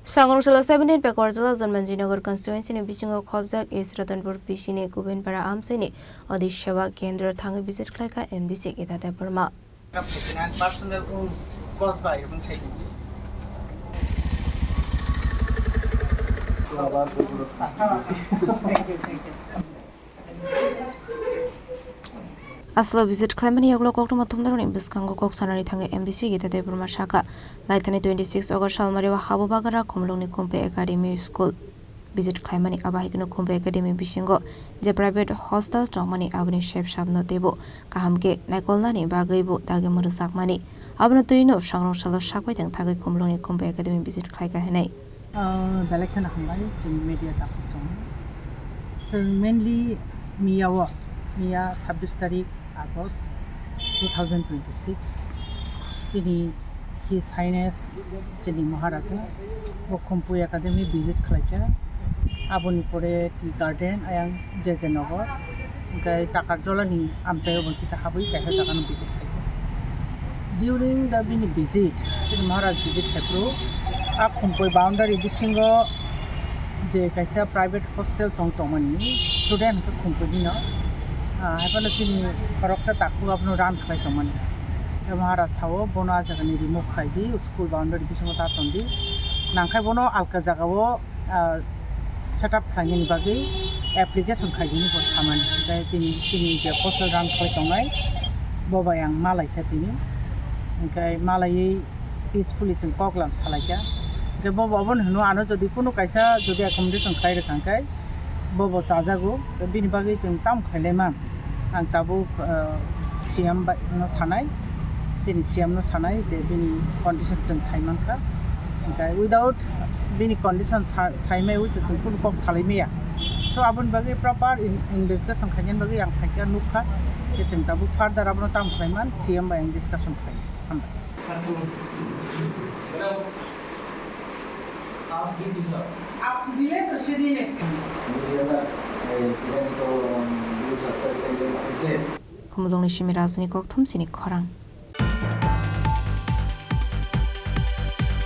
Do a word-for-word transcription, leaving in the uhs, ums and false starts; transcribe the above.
Sangrong salo seventeen Pekwar jala Janmanjinagar constituency ni bisingo khobjak East Ratanpur P C ni Kubinpara amchaini Adi Seva Kendra thangwi visit khlaikha M D C Gita Debbarma. Personal own cause by এবং settings. Aslo visit khlaimani yagulo koktwma thumnarokni bwskango kok sanani thangwi M D C Gita Debbarma sakha, laithani twenty six August salmari o Habu Bagara Khumulwngni Khumpe Academy School visit khlaimani, abo hai kheno Khumpe Academy bisingo je private hostel tongmani aboni sep sabno teibo kaham khe naikolnani bagwi bo dagi mwrwkjakmani. Abono twino sangrong salo sakbai thang thagwi Khumulwngni Khumpe Academy visit khlaikha hinwi. Ah, belai kheno hambai chwng media takhuk chwng. Chwng mainly miya o, miya sabbish tarik August two thousand twenty-six, chini His Highness chini Maharaja bo Khumpe Academy visit khlaikha. Aboni pore Tea Garden ayang J J Nagar, hwnkhe Takarjolani amchaio bo kisa habwi kaisa jagano visit khlaikha. During the bini visit, chini Maharaj visit khaipro, a Khumpe boundary bisingo je kaisa private hostel tong tongmani student hwnkhe Khumpe nino, ah, haiphano chini khoroksa takhuk abono run khlai tongmani. Tei Maharaj sao bono a jagani remove khlai di, school boundary bisingo ta tong di. Nangkhe bono alka jagao, ah, set up khlainani bagwi application khaigwini bo samani. Tei tini chini je hostel run khlai tongnai, bo bai ang malaikha tini. Hwnkhe malaiwi peacefully chwng koklam salaikha. Hwnkhe bo bo abono hino, ano jodi kunu kaisa jodi accommodation khlai rwkha hwnkhe bo bo chajago. Bini bagwi chwng tamo khlailaimang. Ang tabuk, ah, C M bai no sanai, chini C M no sanai je bini condition chwng sai mankha. Hwnkhe without bini condition sa-, saimaiwi to chwng kunu kok salaimaya. So, aboni bagwi proper in-, investigation khainani bagwi ang phaikha, nukha. Khe chwng tabuk further abono tamo khlaiman, C M bai ang discussion khlai. Hambai. Khumulwngni simi Rajuni Kokthum chini khorang.